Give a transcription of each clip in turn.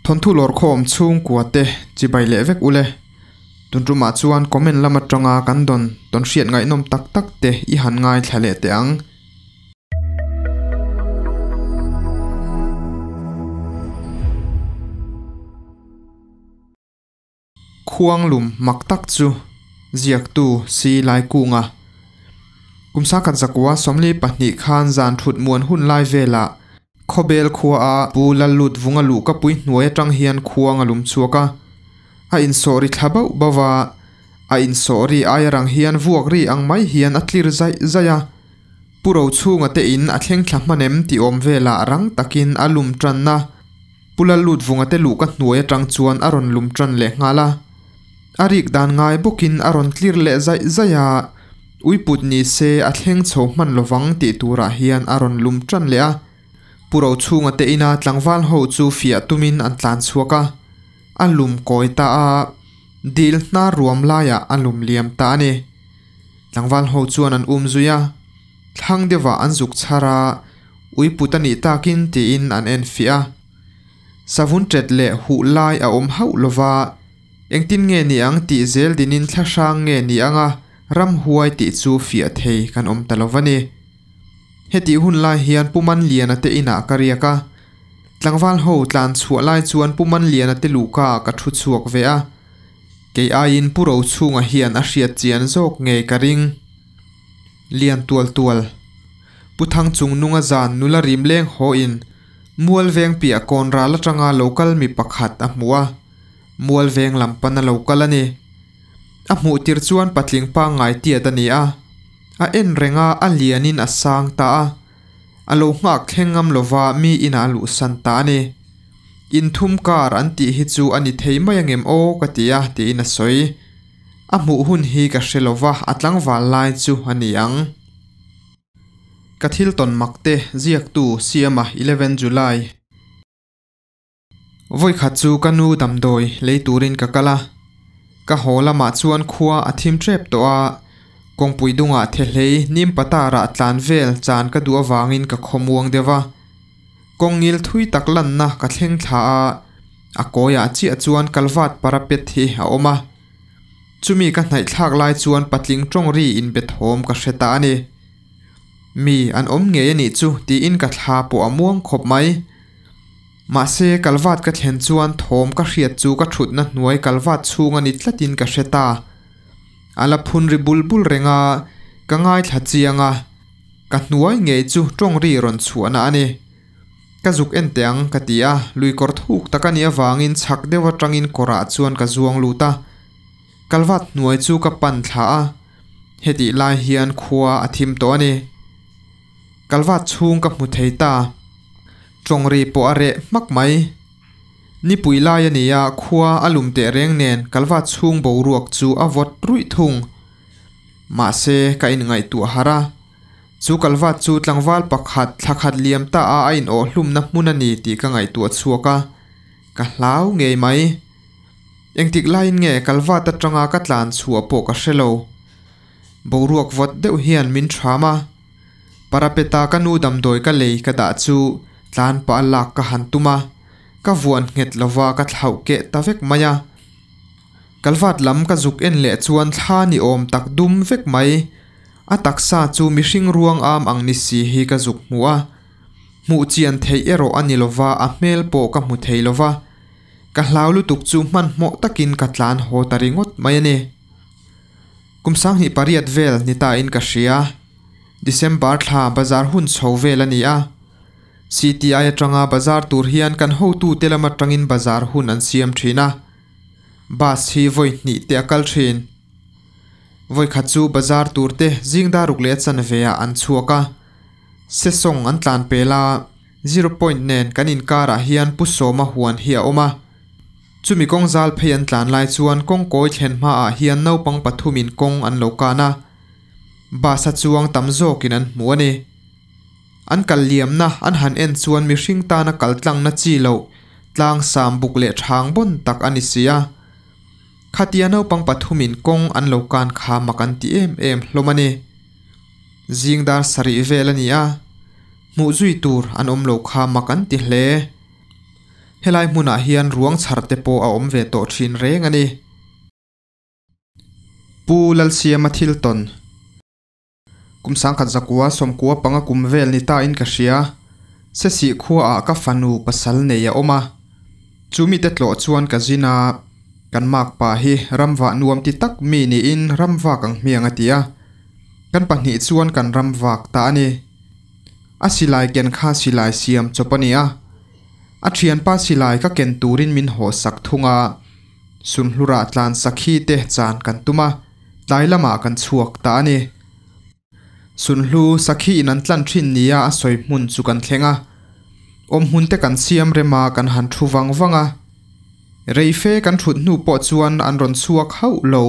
Thawnthu lawrkhawm chhungkua te chibai leh vek ule. Tuntumah chuan comment lam atanga kan dawn tawn hriat ngaihnawm tak tak te i han ngaithla leh teh ang. Khuanglum mak tak chu ziaktu si Laikunga kum sakhat zakua 22 khan zan thut muan hun lai velah Khawbel khua a Pu Lallut vunga luh ka pui hnuai atang hian khuang a lum chhuak a, a insawh ri thla bauh bauh a, a insawh ri aia rang hian vuak ri ang mai hian a tlir zaih zaih a. Pu Rochhunga te in a thleng thla hman em tih awm velah rang takin a lum tan a, Pu Lallut vunga te luh ka hnuai atang chuan a rawn lum tan leh nghal a. A rik dan ngai bawkin a rawn tlir leh zaih zaih a, uiput ni se a thleng chho hman lovang tih turah hian a rawn lum tan leh a. Pu Rochhunga te ina tlangval ho chu fiah tumin an tlan chhuak a, a lum kawi ta a, dil hnar ruam laiah a lum liam ta a ni. Tlangval ho chuan an um zui a, thlang deuhah an zuk chhar a, uiput a nih takin tiin an en fiah a. Savun ṭet leh huh lai a awm hauh lova, engtin nge ni ang tih zel dinin thla hrang nge ni anga ramhuai tih chu fiah thei kan awm ta lova ni. Hetih hun lai hian Pu Manliana te inah ka riak a, tlangval ho tlan chhuah lai chuan Pu Manliana te luhka ah ka thu chhuak ve a, kei aiin Pu Rochhunga hian a hriat chian zawk ngei ka ring. Lian tual tual. Pu Thangchung nunga zan nula rim leng haw in Mual veng piah kawn ral atanga lo kal mi pakhat a hmu a, Mual veng lam pan a lo kal a ni. A hmuh tir chuan patling pangngai tiat a ni a, a en reng a, a lianin a sang ta a, a lo nghak thleng ngam lova mi inah a luhsan ta a ni. Inthum kar an tih hi chu a ni thei mai angem aw ka ti a tiin a sawi. A hmuh hun hi ka hre lova a tlangval lai chu a ni ang. Ka thil tawn mak te ziaktu Siama 11 July. Vawikhat chu ka nu damdawi lei turin ka kal a, ka haw lamah chuan khua a thim tep tawh a, kawngpui dungah thehlei nim patarah tlan vel chan ka duh avangin ka khawmuang deuh a. Kawng ngil thui tak lanna ka thleng thla a, a kawiah chiah chuan kalvat parapet hi a awm a. Chumi ka hnaih thlak lai chuan patling tawng ri inbe thawm ka hre ta a ni. Mi an awm ngei a nih chu tiin ka thla pawh a muang khawp mai. Mahse kalvat ka thlen chuan thawm ka hriat chu ka thutna hnuai kalvat chhung a ni tlatin ka hre ta. A la phun ri bul bul reng a, ka ngaithla chiang a, ka hnuai ngei chu tawng ri rawn chhuahna a ni. Ka zuk en teh ang ka ti a, lui kawr thuk tak a nih avangin chhak deuh atangin kawrah chuan ka zuang lut a. Kalvat hnuai chu ka pan thla a, hetih lai hian khua a thim tawh a ni. Kalvat chhung ka hmu thei ta. Tawng ri pawh a reh hmak mai. Nipui lai a ni a, khua a lum teh reng nen kalvat chhung boruak chu a vawt ruih thung. Mahse ka inngaihtuah harh a. Chu kalvat chu tlangval pakhat thla khat liam ta a a inawh hlumna hmun a ni tih ka ngaihtuah chhuak a, ka hlau ngei mai. Engtik laiin nge kalvat atanga ka tlan chhuah pawh ka hre lo. Boruak vawt deuh hian min ṭham a, parapeta ka nu damdawi ka lei ka dah chu tlan pah a lak ka han tum a, ka vuan nghet lova ka thlauh keh ta vek mai a. Kalvat lam ka zuk en leh chuan thla ni awm tak dum vek mai. A taksa chu mihring ruang am ang ni si hi ka zuk hmu a, hmuh chian theih erawh a ni lova a hmel pawh ka hmu thei lova, ka hlau lutuk chu hmanhmawh takin ka tlan haw ta ringawt mai a ni. Kum 28 vel ni ta in ka hria, December thla bazar hun chho vel a ni a, CTI atanga bazar tur hian kan hotute lam atangin bazar hun an siam thin a, bus hi vawi hnih te a kal thin. Vawikhat chu bazar tur te zing dar ruk leh a chanve ah an chhuak a, Sesawng an tlan pel a, zero point nen kan inkar ah hian Pu Sawma huan hi a awm a. Chumi kawng zal phei an tlan lai chuan kawng kawi thlen hma ah hian naupang pathum in kawng an lo kan a, bus a chuang tam zawk in an hmu a ni. An kal liamna an han en chuan mihring tana kal tlangna chi loh tlang sam buk leh thang bawn tak a ni si a. Khatia naupang pathumin kawng an lo kan kha mak an ti em em hlawm a ni. Zing dar sarih vel a ni a, hmuh zui tur an awm lo kha mak an ti hle. Helai hmunah hian ruang chhar te pawh a awm ve tawh thin reng a ni. Pu Lalsiama thil tawn. Kum sangkhat zakua sawmkua panga kum vel ni ta in ka hria. Sesih khuaah ka fanu pasal nei a awm a. Chu mite tlawh chuan ka zin a, kan makpa hi ramvah nuam ti tak mi niin ramvak ang hmiang a ti a. Kan pahnih chuan kan ramvak ta a ni. A silai ken kha silai siam chawp a ni a. A thianpa silai ka ken turin min haw sak thung a. Sunhlurah tlan sakhi te chan kan tum a, tlai lamah kan chhuak ta a ni. Sunhlu sakhi in an tlan thin nia a sawi hmun chu kan thleng a. Awm hmun te kan siam rem a, kan han thu vang vang a. Rei fe kan thut hnu pawh chuan an rawn chhuak hauh lo.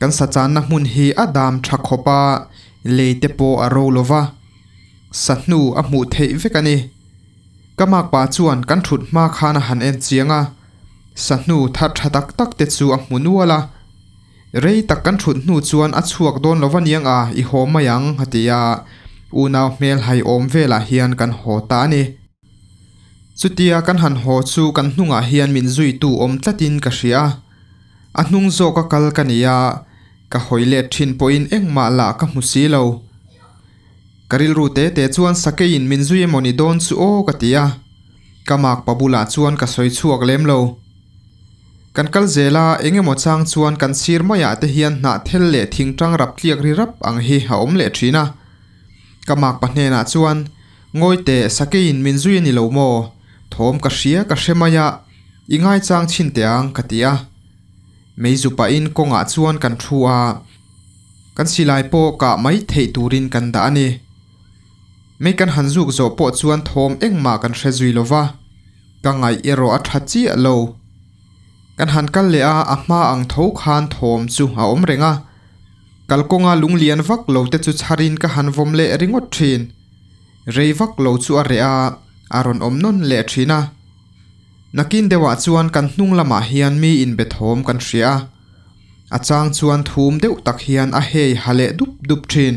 Kan sa channa hmun hi a dam tha khawp a, lei te pawh a ro lo va, sa hnu a hmuh theih vek a ni. Ka makpa chuan kan thut hma khan a han en chiang a, sa hnu thar tha tak tak te chu a hmu nual a. Rei tak kan thut hnu chuan a chhuak dawn lo va niang a, i haw mai ang a ti a, unau hmel hai awm velah hian kan haw ta a ni. Chutia kan han haw chu kan hnungah hian min zuitu awm tlatin ka hria a, a hnung zawka kal ka ni a, ka hawi let thin pawhin engmah lah ka hmu si lo. Ka rilru te te chuan sakeiin min zui emaw ni dawn chu aw ka ti a, ka makpa bulah chuan ka sawi chhuak lem lo. Kan kal zel a, eng emaw chang chuan kan sir maiah te hian hnah thel leh thingtang rap tliak ri rap ang hi a awm leh thin a. Ka makpa hnenah chuan, Ngawi teh, sakeiin min zui a ni lo maw? Thawm ka hria ka hre mai a, i ngaichang chhin teh ang ka ti a. Meizu pahin kawngah chuan kan thu a. Kan silai pawh kah mai theih turin kan dah a ni. Mei kan han zuk zawh pawh chuan thawm engmah kan hre zui lo va, ka ngaih erawh a tha chiah lo. Kan han kal leh a, a hma ang tho khan thawm chu a awm reng a. Kalkawnga lunglian vak lo te chu chharin ka han vawm leh ringawt thin. Rei vak lo chu a reh a, a rawn awm nawn leh thin a. Nakin deuhah chuan kan hnung lamah hian mi inbe thawm kan hria a. A chang chuan thum deuh tak hian a hei ha leh dup dup thin.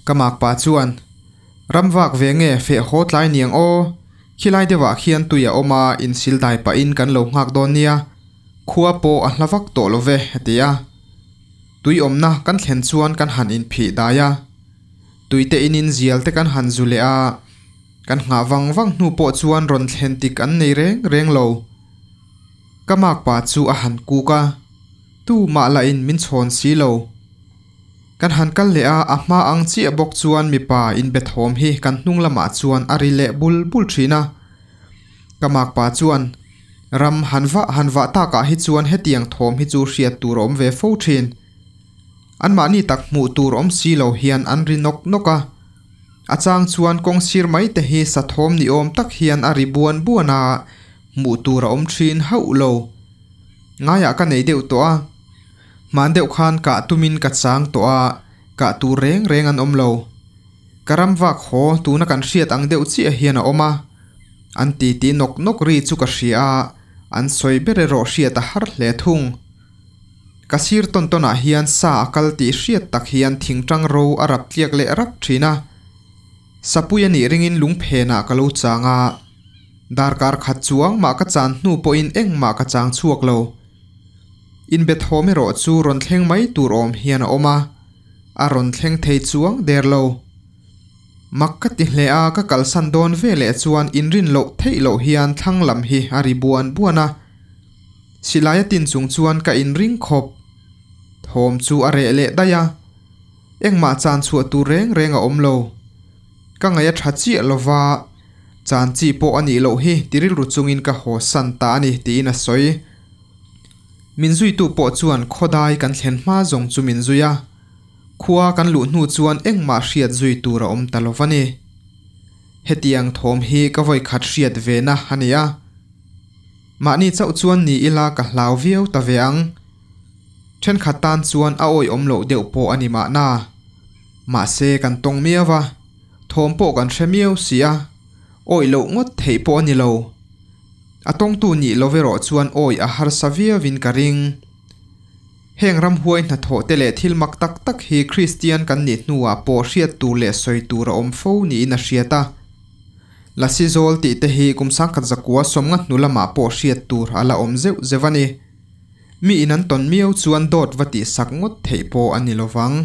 Ka makpa chuan, Ram vak ve nge feh haw tlai niang aw, khilai deuhah khian tui a awm a, insil dai pahin kan lo nghak dawn nia, khua pawh a hla vak tawh lo ve, a ti a. Tui awmna kan thlen chuan kan han inphih dai a. Tuite inin zial te kan han zu leh a, kan nghah vang vang hnu pawh chuan rawn thlen tik an nei reng reng lo. Ka makpa chu a han kuk a, tu mah lah in min chhawn si lo. Kan han kal leh a, a hma ang chiah bawk chuan mipa inbe thawm hi kan hnung lamah chuan a ri leh bul bul thin a. Ka makpa chuan, Ram han vah han vah takah hi chuan hetiang thawm hi chu hriat tur a awm ve fo thin. Anmahni tak hmuh tur awm si lo hian an ri nawk nawk a. A chang chuan kawng sir mai te hi sa thawm ni awm tak hian a ri buan buan a, hmuh tur a awm thin hauh lo. Ngaiah ka nei deuh tawh a. Hman deuh khan kah tumin ka chang tawh a, kah tur reng reng an awm lo. Ka ram vak haw tuna kan hriat ang deuh chiah hian a awm a. An titi nawk nawk ri chu ka hria a, an sawi ber erawh hriat a har hle thung. Ka sir tawn tawnah hian sa a kal tih hriat tak hian thingtang ro a rap tliak leh rap thin a. Sapui a nih ringin lungphenah ka lo chang a. Darkar khat chuang mah ka chan hnu pawhin engmah ka chang chhuak lo. Inbethawm erawh chu rawn thleng mai tur awm hian a awm a, a rawn thleng thei chuang der lo. Mak ka ti hle a, ka kalsan dawn ve leh chuan inrin loh theih loh hian thlang lam hi a ri buan buan a. Silai a tin chung chuan ka inring khawp. Thawm chu a reh leh daih a, engmah chan chhuah tur reng reng a awm lo. Ka ngaih a tha chiah lo va, chan chi pawh a nih loh hi ti rilru chungin ka haw san ta a ni tiin a sawi. Min zuitu pawh chuan khawdai kan thlen hma zawng chu min zui a, khua kan luh hnu chuan engmah hriat zui tur a awm ta lo va ni. Hetiang thawm hi ka vawikhat hriat ve na a ni a. Mahni chauh chuan ni ila ka hlau viau ta ve ang. Thenkhat tan chuan a awihawm loh deuh pawh a ni mahna. Mahse kan tawng miau va, thawm pawh kan hre miau si a, awih loh ngawt theih pawh a ni lo. A tawngtu nih lo erawh chuan awih a harsa viauin ka ring. Heng ramhuai hnathawh te leh thil mak tak tak hi Kristian kan nih hnuah pawh hriat tur leh sawi tur a awm fo niin a hriat a. Lasi zawl tih te hi kum 1950 hnu lamah pawh hriat tur a la awm zeuh zeuh a ni. Mi in an tawn miau chuan dawt va tih sak ngawt theih pawh a ni lovang.